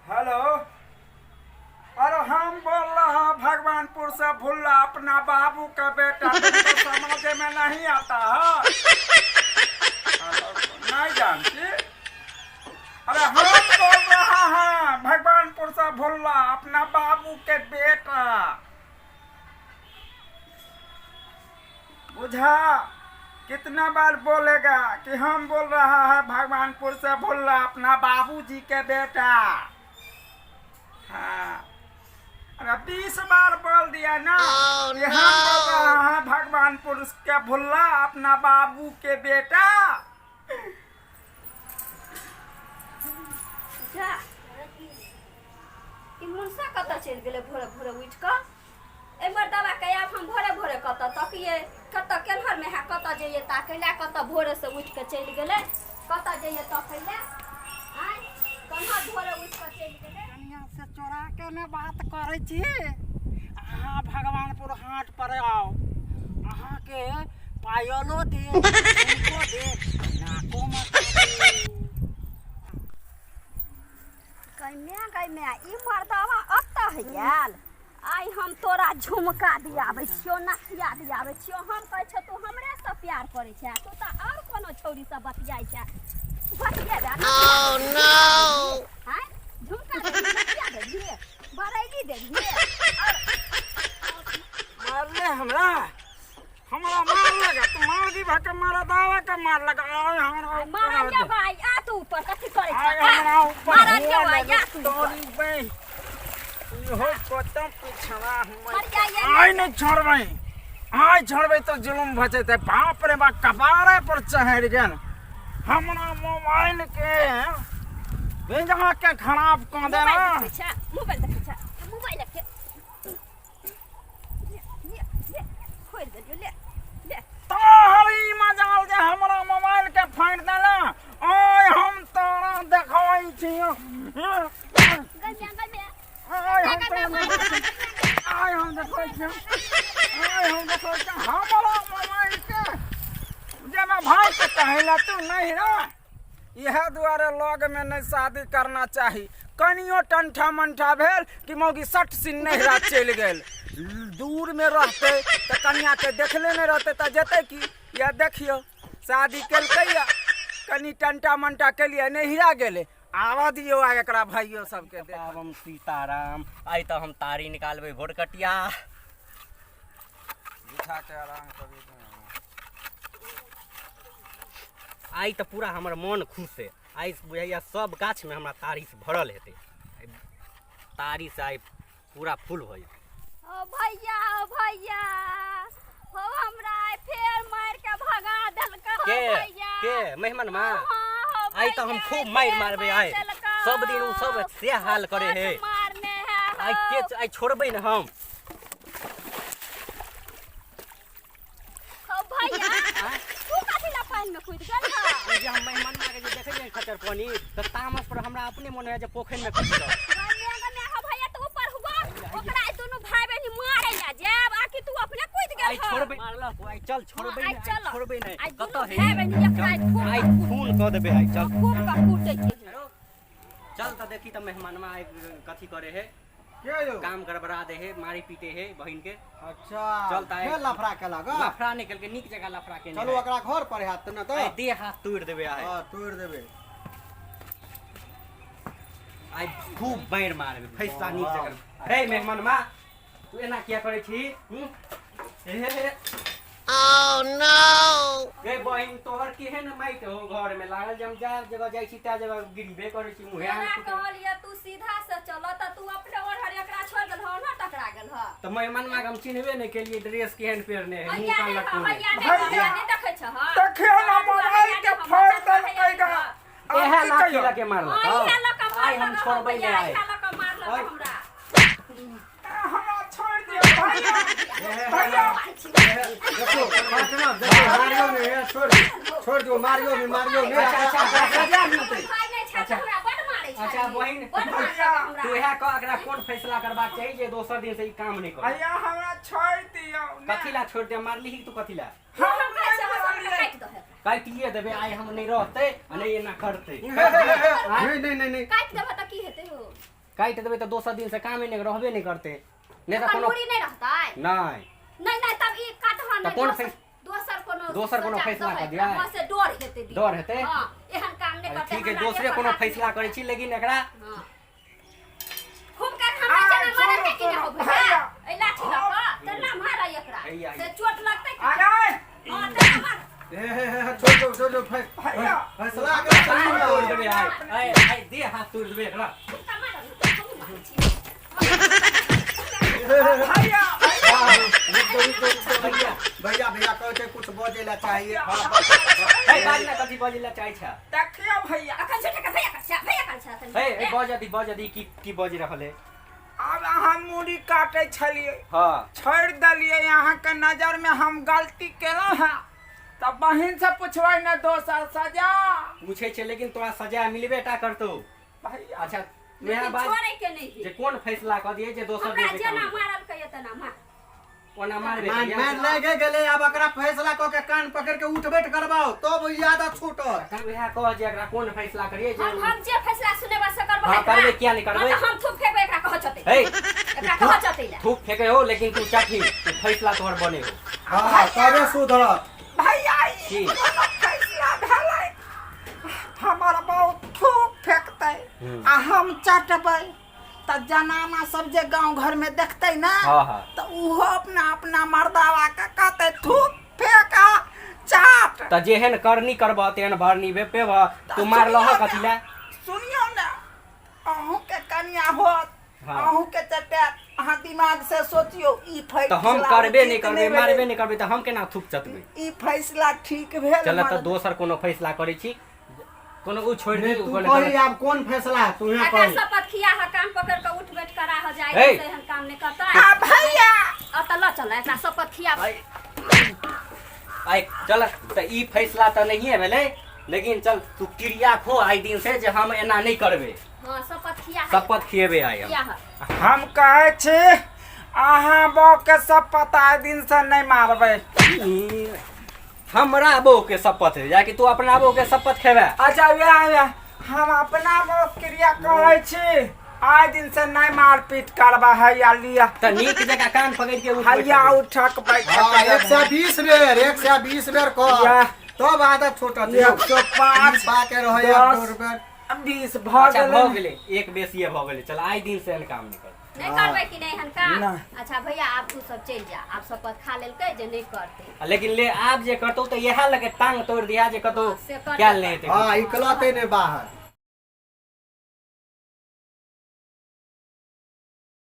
Hello, अरे हम बोल रहा हूँ भगवानपुर से भुल्ला, अपना बाबू का बेटा। तुमको समझ में नहीं आता है? नहीं जानती? अरे हम बोल रहा है भगवानपुर से भुल्ला, अपना बाबू के बेटा। बुझा? कितना बार बोलेगा कि हम बोल रहा है भगवानपुर से भुल्ला, अपना बाबूजी के बेटा। हाँ, अरे 20 बार बोल दिया ना कि हम बोल रहा है भगवानपुर के भुल्ला, अपना बाबू के बेटा। जा, ई मुनसा कतऽ चलि गेलै भोरे भोरे उठि कऽ? एहि मर्दबा के आब हम भोरे भोरे कतऽ तकियै? कतऽ केन्हरमे है? कतऽ जइयै ताकै लए? कतऽ भोरेसँ उठि कऽ चलि गेलै? कतऽ जइयै तकै लए? आँय, केन्हर भोरे उठि कऽ चलि गेलै? कनिया से चोरा के ने बात करै छी। अहाँ भगवानपुर हाट पर आउ, अहाँके पायलो दे, झुमको दे, नाको मचा दे। गैम्या गैम्या, ई मर्दवा अतऽ है आयल। आइ हम तोरा झुमका दियाबै छियौ, नथिया दियाबै छियौ। हम कहै छियौ तू हमरे से प्यार करै छै, तू तऽ आओर कोनो छौरी से बतियाइ छै। बतियेबे? आँय, झुमका देबही, नथिया देबही, बरैली देबही आओर मारले हमरा, हमरा मार लगा। तू मार दी भके मारा दावा के मार लगा। आय हमरा ऊपर मारल आ भाई, आ तू ऊपर कथी करै आय छ? हमरा ऊपर मारल हुआ भाई, लगे आ तू ऊपर। तोरी बे इहो कतम पिछड़ा हम। मर जाइए। आय नहीं छोड़बै, आय छोड़बै तो जुलुम भऽ जेतै। बाप रे बाप, कपारे पर चढ़ि गेल। हमरा मोबाइल के भेजा के खराब कऽ देना। मोबाइल देखै छ? मोबाइल देखै छ? मोबाइल के ले ले ले, खोलि देलियौ, ले ले। तोहर ई मजाल जे हमरा मोबाइल के फाड़ि देला। आय हम तोरा देखबै छियौ। गमिया गमिया। आय हम तोरा देखबै, आय हम देखबै छियौ, आय हम देखबै छियौ। हमरा मोबाइल के जेना भाई के कहला तू नहीं रे। इएह दुआरे लगमे नहि शादी करना चाही। कनियो टंठा मंठा भेल कि मौगी सट सिन नहिरा चलि गेल। दूरमे रहतै तऽ कनियाके देखले नहि रहतै तऽ जेतै की? या देखियौ, शादी केलकै या कनि टंटा मंटा केलियै, नहिरा गेलै। आबऽ दियौ आ एकरा भाइयो सबके देख। राम सीताराम, आइ तऽ हम तारी निकालबै भोरकटिया। बिछा के आराम करू। आइ तऽ पूरा हमर मन खुश है। आइ बुझाइया सब गाछमे हमरा तारीसँ भरल हेतै। आइ तारीसँ आइ पूरा फुल भऽ जेतै। ओ भैया, ओ भैया हो, हमरा आइ फेर मारि के भगा देलकै हो। के? भैया। के, मेहमान माँ? हाँ, हो। आइ तऽ हम भैया, खूब आइ मारि फेर मारबै मारि आइ। देलकै। सब दिन उ सब से हाल करे हे। बड मारने है हो। आइ के आइ छोड़बै ने हम। हो भैया, तू कथी ला पानि में कूद गेल ह? ई जे हम मेहमान के जे देखै छियै खच्चर पानी तऽ तामस पर हमरा अपने मन होइया जे पोखरि मे कूद जाउ। गमे गमे, हो भैया, तू ऊपर हुआ, ओकरा ई दुनू भाई बहिन मारे ला जाब आ कि तू अपने कूद गेल आइ ह? छोड़बै, मारलक आइ, चल छोड़बै आइ नहि, आइ चल। छोड़बै नहि। आइ दुनू कतऽ भाई है? बहिन एकरा आइ खूब आइ खून कऽ देबै आइ, चल। खूब का कूटे के। चल तऽ देखी तऽ मेहमानमा आइ कथी करे है। के यौ? काम गड़बड़ा दे है, मारी पीटे है बहिन के। अच्छा। चल तऽ आइ। फेर लफड़ा केलक? हँ? लफड़ा नहि केलकै, नीक जगह लफड़ा केने चलू। है। ओकरा घर पर हैत ने तऽ आइ देह हाथ तोड़ि देबै आइ। हँ, तोड़ि देबै। आइ खूब मारि मारबै, फैसला नीक जगह रे। मेहमानमा, तू एना किया करै छी? हूँ? हे हे हे। गे बहिन, तोहर केहन माइट हो घर में लागल जे हम जा जगह जाइ छी ता जगह गिरबे करै छी, मुँहे तोरा आँख फुटल। कहलिए तू सीधा से चल तऽ तू अपने ओढ़र एकरा छोड़ देलह, ओना टकरा गेल ह। तऽ मेहमानमा के हम चिन्हबे नहि केलियै, ड्रेस केहन पहिरने है, मुँह हैया कान नहि ह, लटकौने। हैया नहि ह, भैया, हैया नहि देखै छह? देखियौ ने, मोबाइल के फाड़ि देलकै गा। आब एहे की लाठी कहियौ? लऽ के मारलक हाँ, इहे लऽ कऽ आइ हम मारलक छोड़बै भैया, नहि आइ। इहे लऽ कऽ मारलक ओइ। हमरा। हमरा छोड़ि दियौ भैया, भैया। देखो पार्टनर, देखो, मारियो नहीं है, छोड़ दियो, छोड़ दियो, मारियो नहीं, मारियो नहीं। अच्छा अच्छा, ओकरा सजा मिलतै। भाई नहि छै तऽ हमरा बड मारै छै। अच्छा, बहिन, बड मारलक हमरा। तू इएह कह, एकरा कोन फैसला करबाक चाही जे दोसर दिन से ई काम नहि करे? भैया, हमरा छोड़ि दियौ ने। कथी ला छोड़ि दे? मारलिही तू कथी ला? हम कहै छियै, हम काटि दह एकरा। काटिए देबै आइ हम नहि रहतै आ नहि एना करतै। नहीं नहीं नहीं नहीं। काटि देबह तऽ की हेतै हो? काटि देबै तऽ दोसर दिन से कामे नहि रहबे नहि करतै, नहि तऽ ओकर कोनो मूड़ी नहि रहतै। नहि नहीं नहीं, तब ई काटह तऽ नहि। कोन दोसर दोसर कोनो दोसर कोनो सजा फैसला दहै। कऽ दियै? हँ, से डर हेतै दी। डर हेतै? हँ, एहन काम नहि अच्छा, करतै। ठीक है, हमरा दोसरे एक कोनो हाथ फैसला करै छी, लेकिन एकरा हँ। खूब कर हमरा आय, जेना मारल सुनू, के की सुनू, हो भैया? भैया। ए लाठी लऽ कऽ तेना मारै एकरा हैया, से चोट लगतै की? अरे हँ, तेना मार। हे हे हे हे, छोड़ दो, छोड़ दो। भैया। फैसला के चली हाथ ना। तोड़ि देबै आइ, आइ आइ दे हाथ तोड़ि देबै एकरा। खूब का मारल तऽ हमहूँ मारै छी। भैया। रुक दो, रुक दो, रुक दो, भैया भैया भैया कहै छै कुछ बजै ला चाहिए। हे बाज ना, कथी बजै ला चाहै छ? देखियौ भैया। अखन छोटे के भैया कर छै, भैया कर छै अखन। हे हे, बज दी, बज दी, की की बजि रहल है? आब अहाँ मूड़ी काटै छलियै। हँ। छोड़ि देलियै अहाँके नजरमे हम गलती केलहुँ हँ, तऽ बहिन से पुछबै ने दोसर सजा। पूछै छै, लेकिन तोरा सजा मिलबे टा करतौ। भैया। अच्छा, तू इएह लेकिन बात छोड़ै के नहि जे है। कोन फैसला कऽ दियै जे दोसर हमरा दिन जेना मारल के तेना मार। ओना मारबे? मान मान लागे गेलै। आब एकरा फैसला कऽ के कान पकड़ के उठ बैठ करबाओ तब ई आदत छूटत। तखन उएह कह जे एकरा कोन फैसला करियै जे हम जे फैसला सुनेबा से करबै। हँ, करबै, किया नहि करबै? हँ, तऽ हम थूक फेकबै एकरा कहऽ चतै। हे। एकरा कहऽ चतै ला। थूक फेकै हो, लेकिन तू चखी, तू फैसला तोहर बने हो। हँ, तबे सुधरत। भैया, ई की? कोनो फैसला भेलै? हमर बहुत थूक फेकतै आ हम चटबै तऽ जनाना सब जे गाँव घर में देखतै ना, हाँ, हाँ। तऽ ओहो अपना अपना मर्दावा के कहतै थूक फेक आ चाट। तऽ जेहन करनी करबह तेहन भरनी पेबह। तू मारलह कथी लए? सुनियौ ने, अहूँके कनिया होत। हाँ। अहूँके चटायत। अहाँ दिमाग से सोचियौ, ई तऽ हम फैसला करबे नहि उचित करबै, भेलै। मारबे नहि करबै तऽ हम केना थूक चटबै? ई फैसला ठीक भेल? चल तऽ मर्द? दोसर कोनो फैसला करै छी, कोनो उ छोड़ि नहीं दे। तू कही आब कोन फैसला तू यहाँ एकरा कही। शपथ खिया ह, कान पकड़ के उठ बैठ करा हो जाए। हे। से एहन काम नहि करतै। आ भैया। अतऽ लऽ चल एकरा शपथ खिया। आइ चल तऽ ई फैसला तऽ नहिए भेलै, लेकिन चल तू क्रिया खो आइ दिन से जे हम एना नहि करबै। हँ, शपथ खिया ह। शपथ खिएबै आइ हम। खिया ह। हम कहै छी अहाँ बौके सब पता दिन से नहि मारबै। हमरा बहू के शपथ है, या कि तू अपना बहू के शपथ खेबे? अच्छा, वएह वएह, हम अपना बौ क्रिया कहै छी आइ दिन से नहि मारपीट करबै। हैया लिअ। तऽ नीक जकाँ कान पकड़ि के उठ हैया उठक बैठक। हाँ, 120 बेर, 120 बेर कह। या। तब आदत छूटत। 105, पा के रहे 10, 2 रुपया 20 भऽ अच्छा, भऽ गेलै। गेलै, एक बेसिए भऽ गेलै। चल, आइ दिन से एहन काम नहि कर। नहि करबै कि नहि एहन काम? नहि। अच्छा भैया, आब तू सब चलि जा। आब शपथ खा लेलकै जे नहि करतै। आ लेकिन ले आब जे करतौ तऽ इएह लगे टांग तोड़ि दिया जे कतौ से करतै। कयल नहि हेतै। हाँ, निकलते नहीं बाहर।